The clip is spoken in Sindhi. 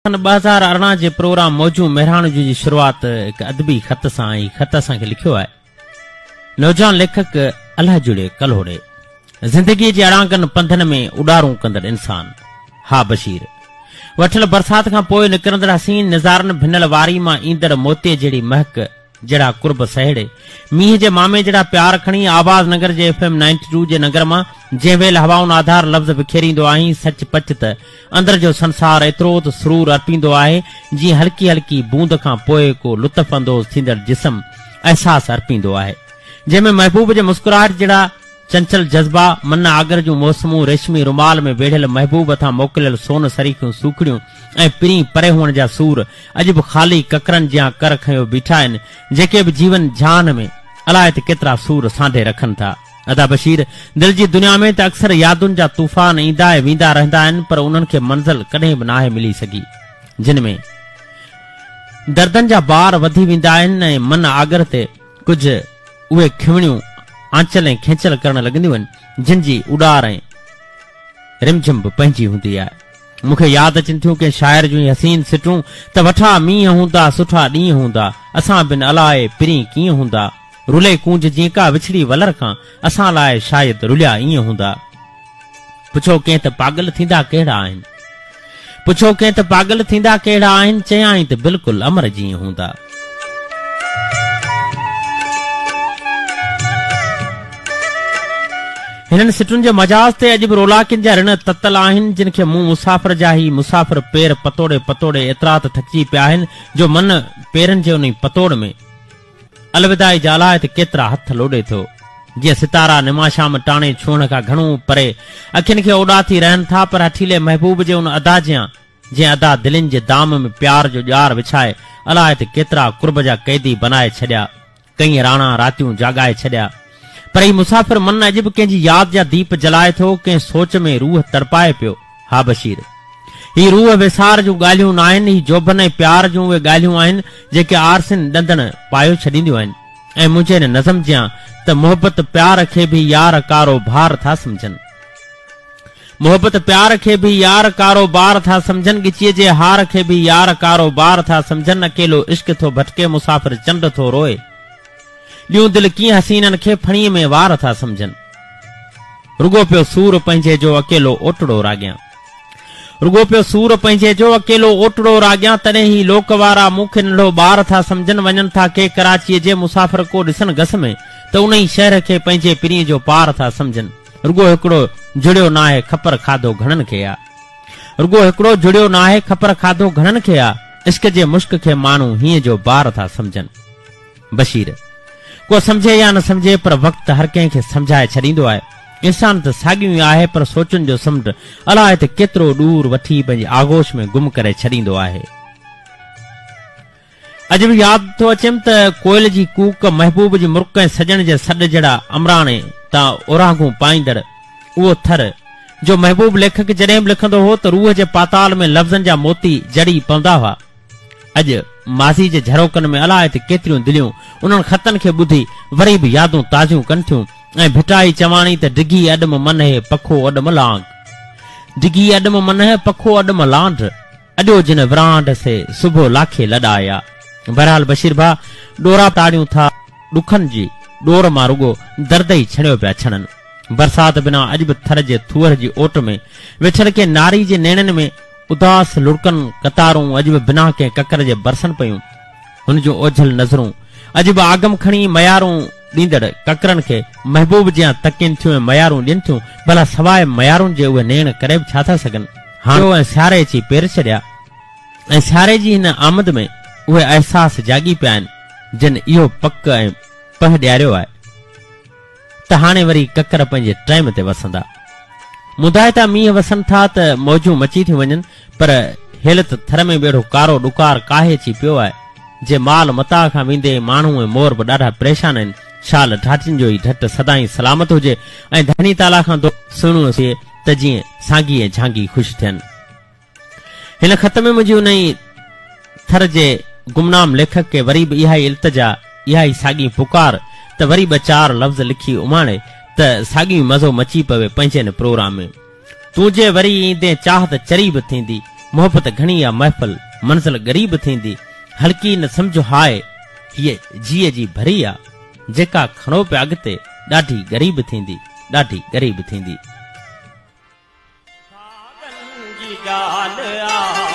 سن 2018 جي پروگرام موجون مهراڻ جون جي شروعات هڪ ادبي خط سان ۽ خط اسان کي لکيو آهي نوجوان ليکڪ الهه جڙي ڪلهوڙي زندگيء جي اڙانگن پنڌن ۾ اڏارون ڪندڙ انسان ها بشير وٺل برسات کان پوء نڪرندڙ حسين نظارن ڀنل واري مان ايندڙ موتيء جهڙي مهڪ جهڙا قرب سهيڙي، مينهن جي مامي جهڙا پيار کڻي، آواز ننگر جي ايف ايم نائنٽي ٽو جي ننگر مان جنهن ويل هوائن آڌار لفظ وکيريندو آهين، سچ پچ ته اندر جو سنسار ايترو ته سرور ارپيندو آهي، جيئن هلڪي هلڪي بوند کان پوء ڪو لطف اندوز ٿيندڙ جسم احساس ارپيندو آهي، جنهن ۾ محبوب جي مسڪراهٽ جهڙا. چنچل جذبا، من آگر جون موسمون، ريشمي رومال ۾ ويڙهيل محبوب هٿان موڪليل سون سريکيون سوکڙيون ۽ پرين پري هئڻ جا سور اڄ به خالي ڪڪرن جيان ڪر کنيو بيٺا آهن، جيڪي به جيون جھان ۾ الائي ته ڪيترا سور سانڍي رکن ٿا. ادا بشير، دل جي دنيا ۾ ته اڪثر يادن جا طوفان ايندا ۽ ويندا رهندا آهن پر انهن کي منزل ڪڏهن به ناهي ملي سگهي، جن ۾ دردن جا بار وڌي ويندا آهن ۽ من آگر تي ڪجهه اهي کنوڻيون آنچل ۽ کينچل ڪرڻ لڳنديون آهن، جن جي اڏار ۽ رمجھم به پنهنجي هوندي آهي. مون کي ياد اچن ٿيون ڪنهن شاعر جون هي حسين سٽون ته وٺا مينهن هوندا، سٺا ڏينهن هوندا، اسان بن الائي پرين ڪيئن هوندا، رلي ڪونج جيئن ڪا وڇڙي ولر کان، اسان لاء شايد رليا ائين هوندا. پڇو ڪنهن ته پاڳل ٿيندا ڪهڙا آهن؟ پڇو ڪنهن ته پاڳل ٿيندا ڪهڙا آهن؟ چيائين ته بلڪل امر جيئن هوندا. هنن سٽن جي مجاز تي اڄ به رولاڪين جا رڻ تتل آهن، جن کي مون مسافر جا هي مسافر پير پتوڙي پتوڙي ايترا ته ٿڪجي پيا آهن جو من پيرن جي انهي پتوڙ ۾ الوداعي جا الاء ته ڪيترا هٿ لوڏي ٿو. جيئن ستارا نماشام ٽاڻي ڇهڻ کان گهڻو پري اکين کي اوڏا ٿي رهن ٿا پر هٺيلي محبوب جي ان ادا جيان جنهن ادا دلين جي دام ۾ پيار جو ڄار وڇائي الاء ته ڪيترا قرب جا قيدي بنائي ڇڏيا. ڪئين راڻا راتيون جاڳائي ڇڏيا. پر هي مسافر من اڄ به ڪنهن جي ياد جا ديپ جلائي ٿو، ڪنهن سوچ ۾ روح تڙپائي پيو. ها بشير! هي روح ويسار جون ڳالهيون ناهن، هي جوڀن ۽ پيار جون اهي ڳالهيون آهن، جيڪي آرسين ڏندڻ پايو ڇڏينديون آهن ۽ منهنجي هن نظم جيان ته محبت پيار کي به يار ڪارو ڀار ٿا سمجهن. محبت پيار کي به يار ڪارو بار ٿا سمجهن، ڳچيء جي هار کي به يار ڪارو بار ٿا سمجهن، اڪيلو عشق ٿو ڀٽڪي مسافر چنڊ ٿو روئي. ڏيون دل ڪيئن حسينن کي ڦڻيء ۾ وار ٿا سمجهن. رڳو پيو سور پنهنجي جو اڪيلو اوٽڙو راڳيان. رڳو پيو سور پنهنجي جو اڪيلو اوٽڙو راڳيان تڏهن هي لوڪ وارا مون کي ننڍو ٻار ٿا سمجهن وڃن ٿا ڪي ڪراچيء جي مسافر ڪو ڏسن گس ۾ ته انهي شهر کي پنهنجي پرينء جو پار ٿا سمجهن رڳو هڪڙو جڙيو ناهي کپر کاڌو گهڻن کي آ. رڳو هڪڙو جڙيو ناهي کپر کاڌو گهڻن کي آ. عشق جي مشڪ کي ماڻهو هينئن جو بار ٿا سمجهن. بشير، ڪو سمجهي يا نه سمجهي پر وقت هر ڪنهن کي سمجهائي ڇڏيندو آهي. انسان ته ساڳيون ئي آهي پر سوچن جو سمنڊ الاء ته ڪيترو ڏور وٺي پنهنجي آغوش ۾ گم ڪري ڇڏيندو آهي. اڄ به ياد ٿو اچيم ته ڪوئل جي ڪوڪ، محبوب جي مرڪ ۽ سڄڻ جي سڏ جهڙا امراڻي تان اورانگهون پائيندڙ اهو ٿر، جو محبوب ليکڪ جڏهن به لکندو هو ته روح جي پاتال ۾ لفظن جا موتي جڙي پوندا هئا. اڄ ماضي جي جهروڪن ۾ الاء ته ڪيتريون دليون انهن خطن کي ٻڌي وري به يادون تازيون ڪن ٿيون ۽ ڀٽائي چواڻي ته ڊگهي اڏم منهه پکو اڏم لانگ ڊگهي اڏم منهه پکو اڏم لانڍ اڏيو جن ورانڍ سي صبح لاکي لڏايا. بهرحال بشير ڀاء ڏورا تاڙيون ٿا ڏکن جي ڏور مان رڳو درد ئي ڇڻيو پيا ڇڻن. برسات بنا اڄ به ٿر جي ٿوهر جي اوٽ ۾ ويٺل ڪنهن ناري جي نيڻن ۾ اداس لڙڪن قطارون اڄ به بنا ڪنهن ڪڪر جي برسن پيون. هن جون اوجهل نظرون اڄ به آگم کڻي ميارون ڏيندڙ ڪڪرن کي محبوب جيان تڪين ٿيون ۽ ميارون ڏين ٿيون. ڀلا سواء ميارن جي اهي نيڻ ڪري به ڇا ٿا سگهن؟ هاڻ ۽ سياري اچي پير ڇڏيا ۽ سياري جي هن آمد ۾ اهي احساس جاڳي پيا آهن، جن اهو پڪ ۽ پهه ڏياريو آهي. ته هاڻي وري ڪڪر پنهنجي ٽائيم تي وسندا. مدائتا مينهن وسن ٿا ته موجون مچي ٿيون وڃن پر هيل ته ٿر ۾ به اهڙو ڪارو ڏڪار ڪاهي اچي پيو آهي جي مال متاع کان ويندي ماڻهو ۽ مور به ڏاڍا پريشان آهن. شال ڍاٽين جو هي ڍٽ سدائين سلامت هجي ۽ ڌڻي تعاليٰ کان دعا سهڻو ٿئي ته جيئن سانگي ۽ جھانگي خوش ٿين. هن خط ۾ منهنجي انهي ٿر جي گمنام ليکڪ کي وري به اها ئي التجا، اها ئي ساڳي پڪار ته وري ٻه چار لفظ لکي اماڻي ته ساڳيو ئي مزو مچي پوي پنهنجي هن پروگرام ۾. تون جي وري ايندين چاهت چري به ٿيندي. محبت گهڻي آ محفل، منزل ڳري به ٿيندي. هلڪي نه سمجهه هاء، هيء جيء جي ڀري آ. جيڪا کڻو پيا اڳتي، ڏاڍي ڳري به ٿيندي، ڏاڍي ڳري به ٿيندي. ساڳن جي ڳالهه آ.